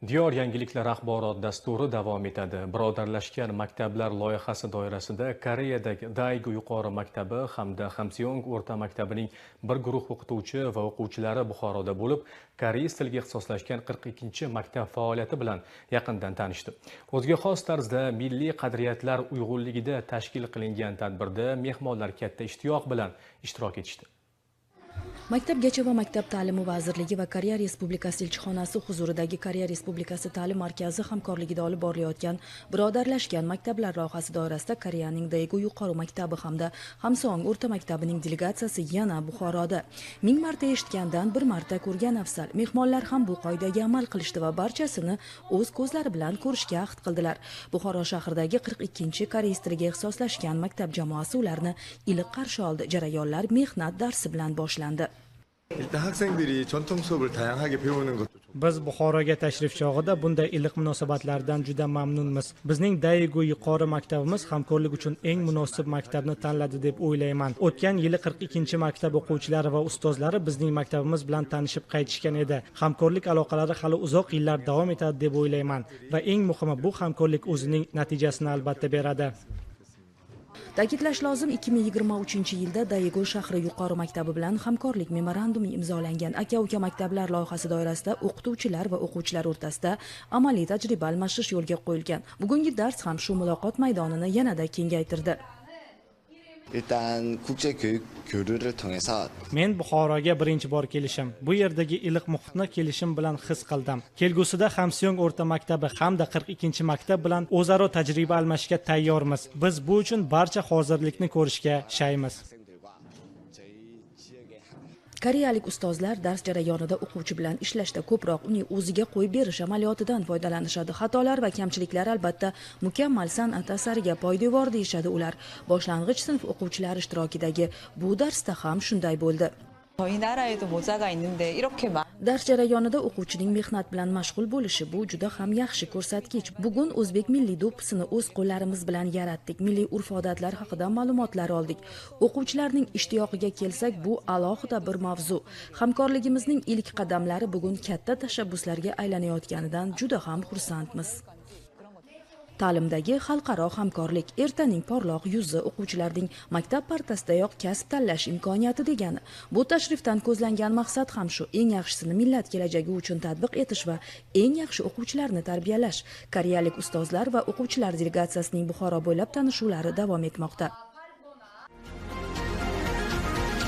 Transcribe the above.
Diyor yangiliklar axborot dasturi davom etadi. Birodarlashgan maktablar loyihasi doirasida Koreyadagi Daegu yuqori maktabi hamda Hamseong o'rta maktabining bir guruh o'qituvchi va o'quvchilari Buxoroda bo'lib, koreys tiliga ixtisoslashgan 42-maktab faoliyati bilan yaqindan tanishdi. O'ziga xos tarzda milliy qadriyatlar uyg'unligida tashkil qilingan tadbirda mehmonlar katta ishtiyoq bilan ishtirok etishdi. Maktabgacha va maktab ta'limi vazirligi va Koreya Respublikasi elchixonasi huzuridagi Koreya Respublikasi ta'lim markazi hamkorligida olib borilayotgan birodarlashgan maktablar loyihasi doirasida Koreyaning Daegu yuqori maktabi hamda Hamseong o'rta maktabining delegatsiyasi yana Buxoroda. 1000 marta eshitgandan bir marta ko'rgan afzal. Mehmonlar ham bu qoidaga amal qilishdi va barchasini o'z ko'zlari bilan ko'rishga ahd qildilar. Buxoro shahridagi 42-koreys tiliga ixtisoslashgan maktab jamoasi ularni iliq qarshi oldi. Jarayonlar mehnat darsi bilan boshlandi. 일단 학생들이 전통 수업을 다양하게 배우는 것도 Biz Buxoroga tashrif chog'ida bunday iliq munosabatlardan juda mamnunmiz. Bizning Daegu yuqori maktabimiz hamkorlik uchun eng munosib maktabni tanladi deb o'ylayman. O'tgan yili 42-maktab o'quvchilari va ustozlari bizning maktabimiz bilan tanishib qaytishgan edi. Hamkorlik aloqalari hali uzoq yillar davom etadi deb o'ylayman va eng muhimi bu hamkorlik o'zining natijasini albatta beradi. Ta'kidlash lozim, 2023-yilda Daegu shahri yuqori maktabi bilan hamkorlik memorandumi imzolangan. Aka-uka maktablar loyihasi doirasida o'qituvchilar va o'quvchilar o'rtasida amaliy tajriba almashish yo'lga qo'yilgan. Bugungi dars ham shu muloqot maydonini yanada kengaytirdi. 일단 국제 교육 교류를 통해서 Men Buxoroga birinchi bor kelishim. Bu yerdagi iliq muhitni kelishim bilan his qildim. Kelgusida Hamseong o'rta maktabi hamda 42-maktab bilan o'zaro tajriba almashishga tayyormiz. Biz bu uchun barcha hozirlikni ko'rishga shaymiz. Koreyalik ustozlar dars jarayonida o'quvchi bilan ishlashda ko'proq uning o'ziga qo'yib berish amaliyotidan foydalanishadi. Xatolar va kamchiliklar albatta mukammal san'at asariga poydevor deyishadi ular. Boshlang'ich sinf o'quvchilari ishtirokidagi bu darsda ham shunday bo'ldi. 저희 나라에도 모자가 있는데 이렇게 Dars jarayonida o'quvchining mehnat bilan mashg'ul bo'lishi bu juda ham yaxshi ko'rsatkich. Bugun o'zbek milliy do'ppisini o'z qo'llarimiz bilan yaratdik. Milliy urf-odatlar haqida ma'lumotlar oldik. O'quvchilarning ishtiyoqiga kelsak, bu alohida bir mavzu. Hamkorligimizning ilk qadamlari bugun katta tashabbuslarga aylanayotganidan juda ham xursandmiz. Ta'limdagi xalqaro hamkorlik ertaning porloq yuzi, o'quvchilarning maktab partasidayoq kasb tanlash imkoniyati degani. Bu tashrifdan ko'zlangan maqsad ham shu: eng yaxshisini millat kelajagi uchun tatbiq etish va eng yaxshi o'quvchilarni tarbiyalash. Koreyalik ustozlar va o'quvchilar delegatsiyasining Buxoro bo'ylab tanishuvlari davom etmoqda.